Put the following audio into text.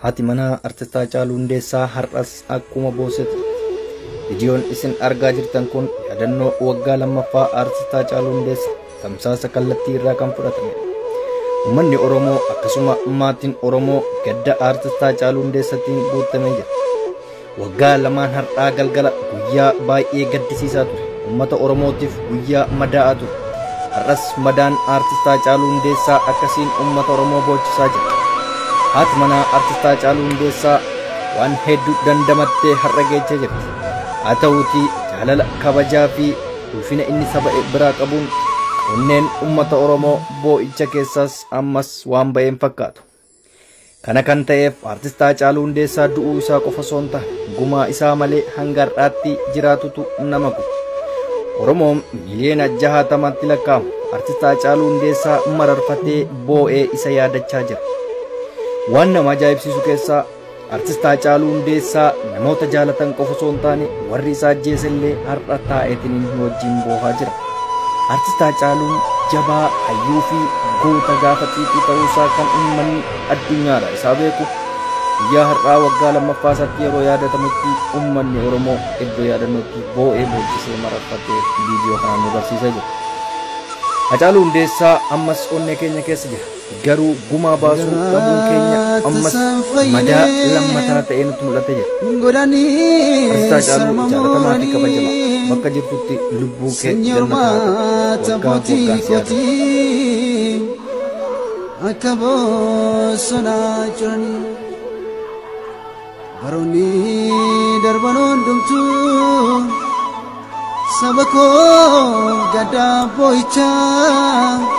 Haati manaa Artist Haacaaluu Hundeessaa har'as akkuma boosetti. Viidiyoon isin argaa jirtan kun yaadannoo waggaa lammaffaa Artist Haacaaluu Hundeessaa tamsaasa kallattii irraa kan fudhatamedha. Uummanni Oromoo akkasuma maatiin Oromoo gadda Artist Haacaaluu Hundeessaatiin guutamee jira. Waggaa lamaan har'aa galgala guyyaa baay'ee gaddisiisaa ture. Uummata Oromootiif guyyaa madaa'aa ture. Har'as madaan Artist Haacaaluu Hundeessaa akkasiin uummata Oromoo boochisaa jira. Haati manaa Artist Haacaaluu Hundeessaa waan hedduu dandamattee har'a geechee jirti. Haa ta'uutii jaalala kabajaa fi ulfina inni saba biraa qabuun onneen uummata Oromoo boo'icha keessaas ammas waan ba'een fakkaatu. Kana kan ta'eef Artist Haacaaluu Hundeessaa du'uu isaa qofa osoo hin taane gumaa isaa malee hanga har'aatti jiraatutu nama guba. Oromoon miliyoona 60tti lakkaa'amu Artist Haacaaluu Hundeessaa mararfatee boo'ee isa yaadachaa jira. Waan nama ajaa'ibsiisu keessaa Artist Haacaaluu Hundeessaa namoota jaalatan qofa osoo hin taane warri isa ajjeese illee har'a taa'eetiniin wajjin boohaa jira. Artist Haacaaluun jabaa hayyuu fi goota gaafa xiiqii ta'uusaa kan uummanni addunyaadha isaa beeku guyyaa har'aa waggaa lammaffaa isaatti yeroo yaadatamutti uummanni Oromoo iddoo yaadannootti boo'ee boochisee mararfatee viidiyoo kanaan nu agarsiisaa jira. Haacaaluu Hundeessaa ammas onnee keenya keessa jira. Garuu gumaa baasuu dhabuun keenya ammas madaa lammataa ta'ee nutti mul'atee jira. Artist Haacaaluu jaalatamaa fi kabajamaa bakka jirtutti lubbuu kee jannataa waggaa waggaan si yaadata. Akka bosonaa jiranii baroonni darban hundumtuu saba koo gaddaa boo'ichaa.